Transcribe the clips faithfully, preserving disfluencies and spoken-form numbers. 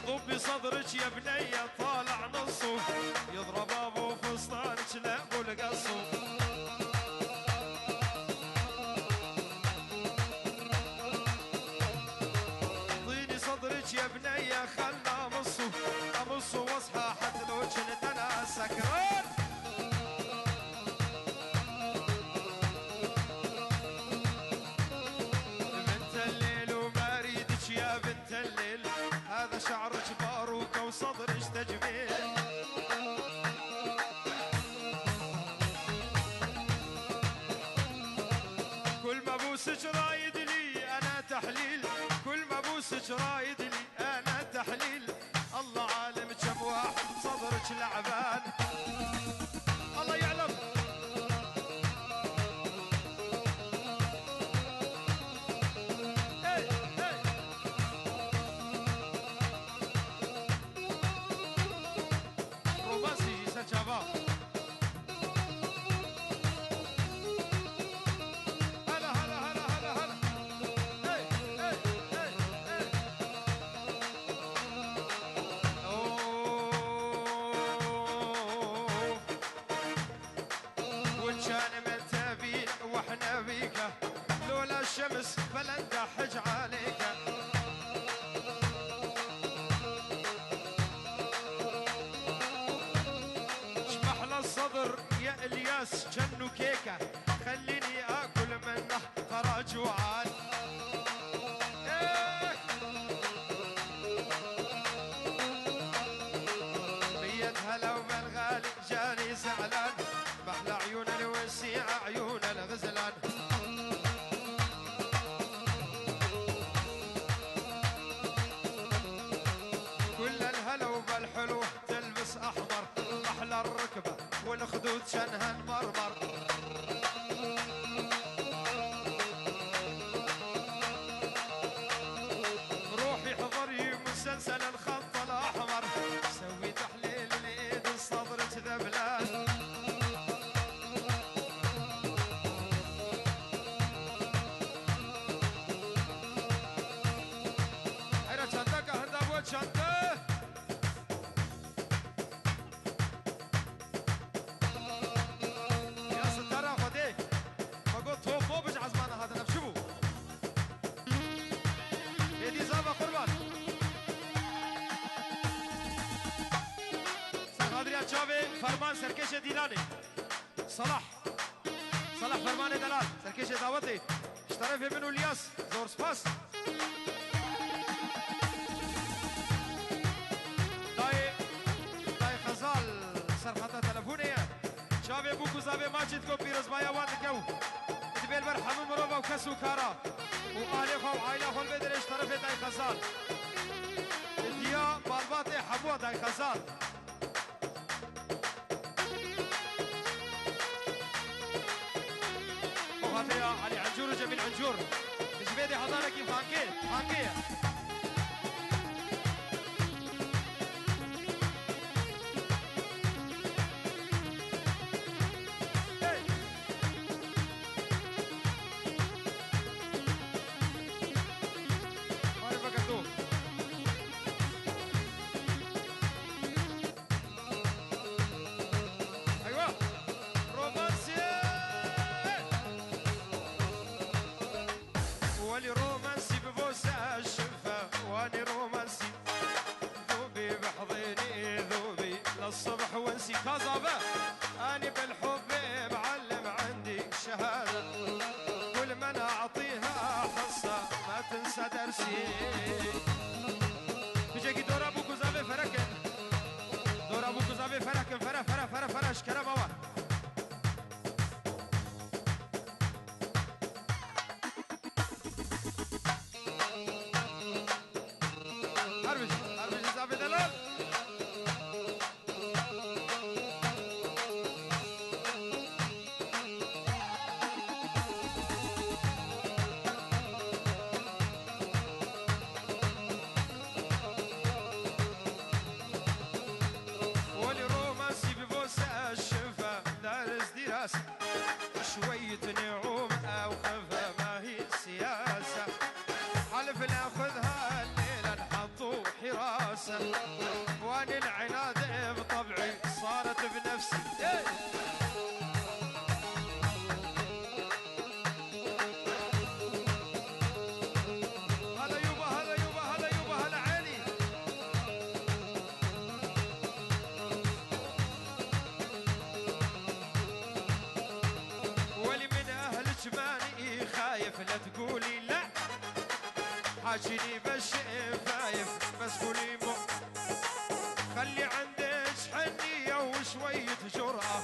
طبي صدرك يا بنية طالع نصه، يضرب ابو فستانك لابو القصه. طيني صدرك يا بنية خلنا امصه، امصه واصحى حتى لو كنت انا سكران. بنت الليل وما اريدك يا بنت الليل، هذا شعرك باروكة وصدرك تجميل. كل ما بوسك رايد لي انا تحليل، كل ما بوسك رايد لي انا تحليل. الله عالم كم واحد صدرك لعبان. الله يعلم. اي، اي. رومانسي جي سرجابا. هلا، هلا، هلا، هلا، هلا. هي، هي، هي، هي. أوه. وإن كان ما تبين وإحنا بيك، لولا الشمس فلندحج عليك. شمحلى الصدر يا إلياس جنو كيكة، خليني آكل منه ترى جوعان. إيه. مية هلا وبالغالي جاني زعلان، محلى عيون الوسيع عيون الغزلان. كل الهلا وبالحلوة تلبس أحمر، محلى الركبة والخدود شنهن مرمر. روحي احضري مسلسل الخط الأحمر، سوي تحليل الإيد الصدر تذبلان. حيرة شنطة كهرباء وشنطة. Ya sitara Xwedê. Me got top bo bij ezmana hatin ev çi bû? Êdî zava qurban. Serqadiriya çavê ferman serkêşê dîlanê. Salah. Salah Fermanê delal, serkêşê dawetê. Ji terefê min û Liyas, zor spas. Dayê, Dayê Xezal, serxeta telefonê ye. Çavê bûk û zavê maçî diko pîrozbaya wan dike û dibê li ber hemû mirova û kes û kara. Û alê xwe û aîla xwe li vê derê ji terefê Dayê Xezal. Diya malbatê hemû Dayê Xezal. Xateya Elî Encûr û Cemîl Encûr. Ji vê dê hezar ekî fankê, fankê ye. Hey! Marê vegerto. Eywa! Romansî! Welî romansî bi bo se şife, wanî romansî. Dûbî bihzînî dûbî, le sibh wensî. Ka zave! Anî bil hubbî muallim indî şehade. Kul men a'tîha hissa, ma tinse dersî. Picekî dora bûk û zavê ferekin. Dora bûk û zavê ferekin, fere, fere, fere, fere, ji kerema we. Her bijî, her bijî zavê delal. Welî romansî bi bo se şife, ders dîras. شوية نعوم أو خفة، ما هي سياسة. حلف ناخذها الليلة، نحطوا حراسة. وأنا العناد بطبعي، صارت بنفسي. هلا يوبا، هلا يوبا، هلا يوبا، هلا عيني. ولي من أهلك ماني خايف، لا تقولي لا. حاجيني بالشفايف، بس قولي مو. خلي عندك حنية وشوية جرأة.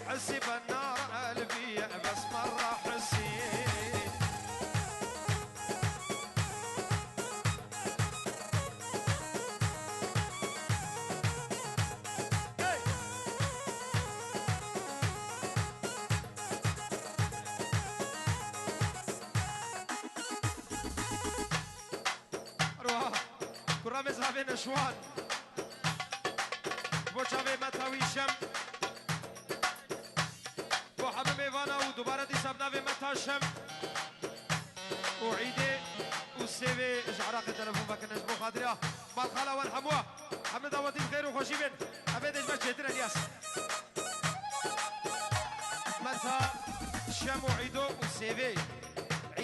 حسي بالنار قلبي، بس مرة حسي. Roha, kura mezavê neşwan. Bo çavê me tawî şem. Bo hemî mêvana û dubare dîsa bi navê me ta şem. Û îdê û sêvê ji Iraqê telefon vekirine ji bo xatiriya malxala wan hemû. Hemî dawetî bi xêr û xweşî bên. Evê dê ji me çêtir Elyas. Meta, şem û îdo û sêvê.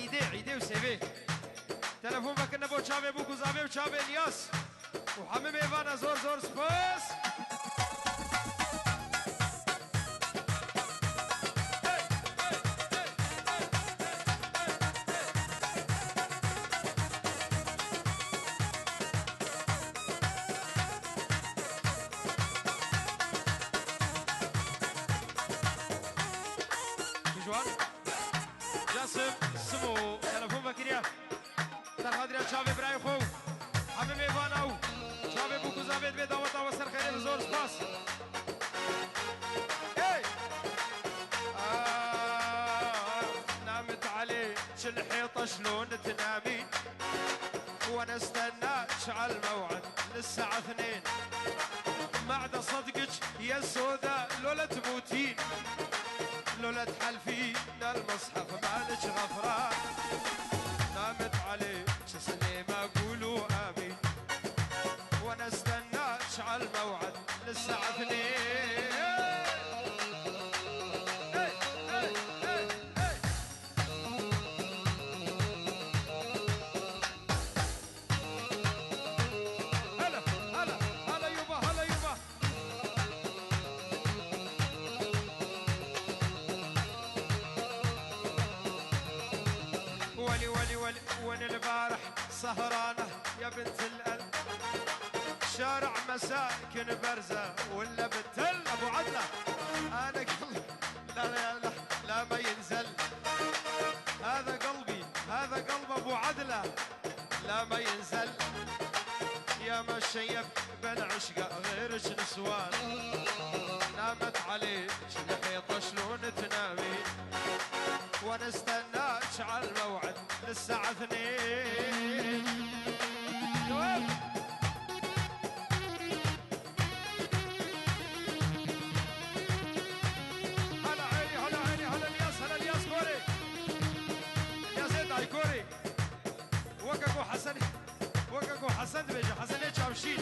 Îdê, îdê û sêvê. Telefon vekirine bo çavê bûk û zavê û çavê Elyas. Û hemî mêvana zor zor spas. Ji wan Casim Simo telefon vekiriye. Ser xatira çavê birayê xwe û hemî mêvana û çavê bûk û zavê dibê daweta we ser xêrê bi zor spas. Ey! Ah, نامت عليك الحيطة شلون تنامي؟ وأنا استناك على الموعد للساعة اثنين. ما عدا صدقك يا سودا، لولا تموتين، لولا تحلفين المصحف مالك غفران. نامت عليك سليمة، قولوا آمين. وأنا استناك على الموعد للساعة اثنين. هلا، هلا، هلا يبا، هلا يبا. ولي، ولي، ولي، وين البارح سهرانة يا بنت القلب؟ شارع مساكن برزة ولا بالتل؟ أبو عدلة، أنا قلبي لا، لا، لا، لا ما ينزل. هذا قلبي، هذا قلب أبو عدلة. لا ما ينزل. يا ما شيب بالعشق غيرك نسوان. نامت عليك الحيطة شلون تنامي؟ وأنا استناك على الموعد للساعة اثنين. هلا عيني، هلا عيني، هلا الياس، هلا الياس كوري. الياس زيد هاي كوري. وەکە گۆ حەسەن، وەکە گۆ حەسەن دبێژە، حەسەنێ چاوشین.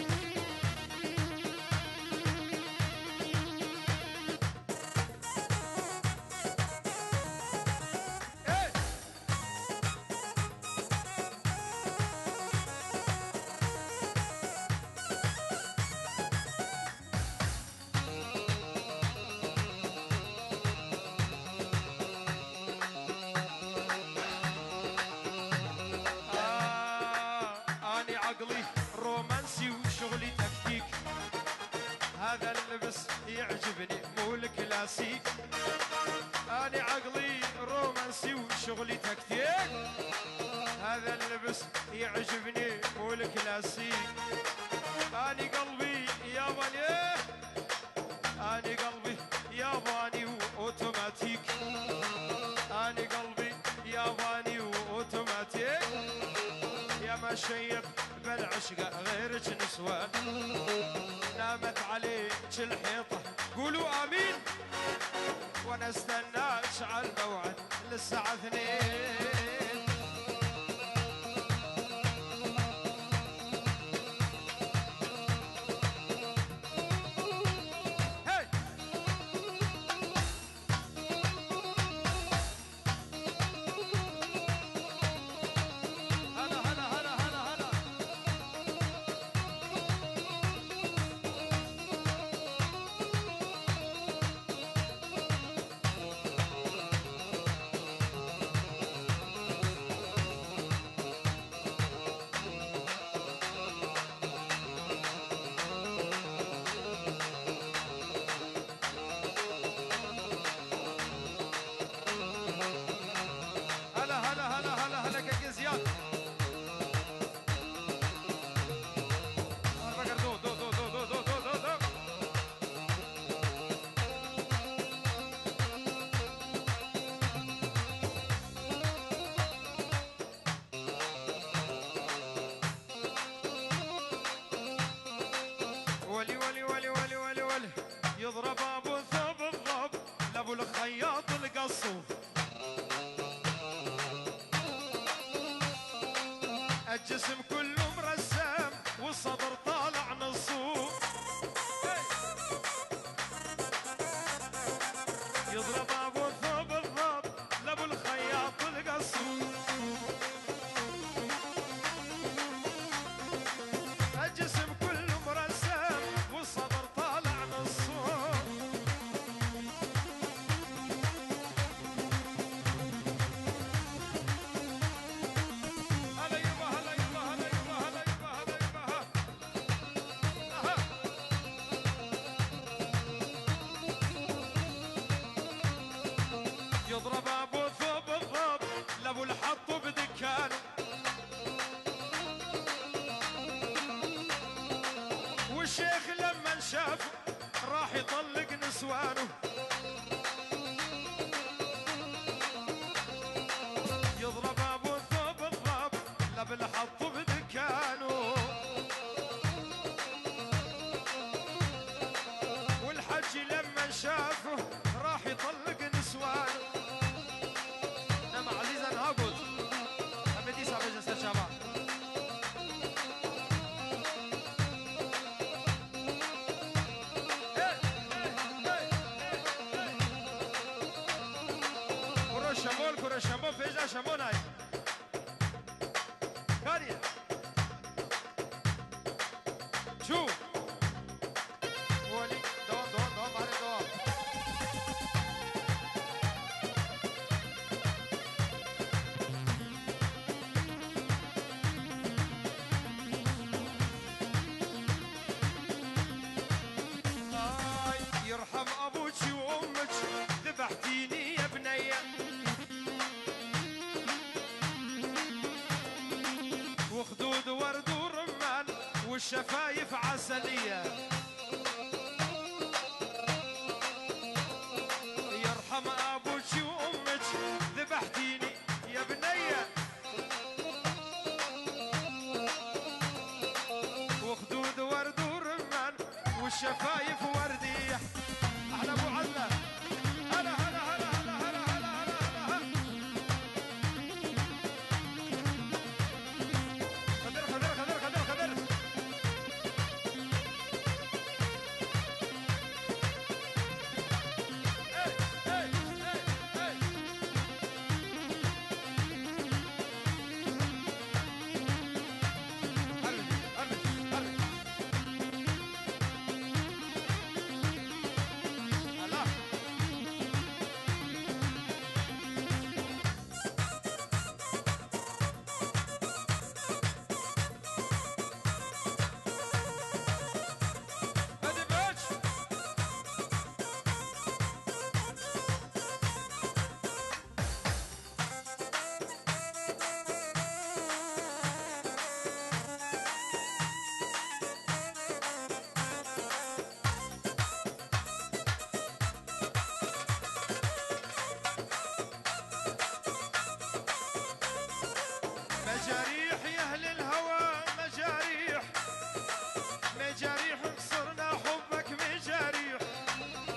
ئێ! آه، أني عقلي رومانسي وشغلي تكتيك. هذا اللبس يعجبني مو الكلاسيك. أني عقلي رومانسي وشغلي تكتيك. هذا اللبس يعجبني مو الكلاسيك. أني قلبي ياباني، أني قلبي ياباني وأوتوماتيك. أني قلبي ياباني وأوتوماتيك. يا ما شيب بالعشق غيرك نسوان. نامت عليك الحيطة، قولوا آمين. وأنا استناك على الموعد للساعة اثنين. هاي. هلا، هلا، هلا، هلا، هلا. هلا، هلا، هلا، هلا، هلا، كاكي زياد. أربعة، دو، دو، دو. ولي، ولي، ولي، ولي، ولي، ولي. يضرب أبو ثوب الضب لأبو الخياط القصو. الجسم كله مرسم والصدر طالع نصو. يضرب أبو ثوب الضب لأبو الخياط القصو. الجسم كله مرسم والصدر طالع نصو. هلا يبا، هلا يبا، هلا يبا، هلا يبا، هلا يبا، ها. أها. يضرب أبو ثوب الضب لأبو الحطب دكانه. والشيخ لما شاف راح يطلق نسوانه. يضرب أبو ثوب الضب لأبو الحطب دكانه. والحجي لما شافه راح يطلق نسوانه. Nema Elîza niha got. Em ê dîsa bêjin ser çava. Hey, hey, hey, hey, hey. Kuro Şemol, Kuro Şemol, Feyza Şemol ay. Kariye. Çû. Welî, devam, devam, devam, bare devam. آي، يرحم أبوك وأمك، ذبحتيني يا بنية. وخدود ورد ورمان والشفايف عسلية. يرحم أبوك وأمك، ذبحتيني يا بنية. وخدود ورد ورمان والشفايف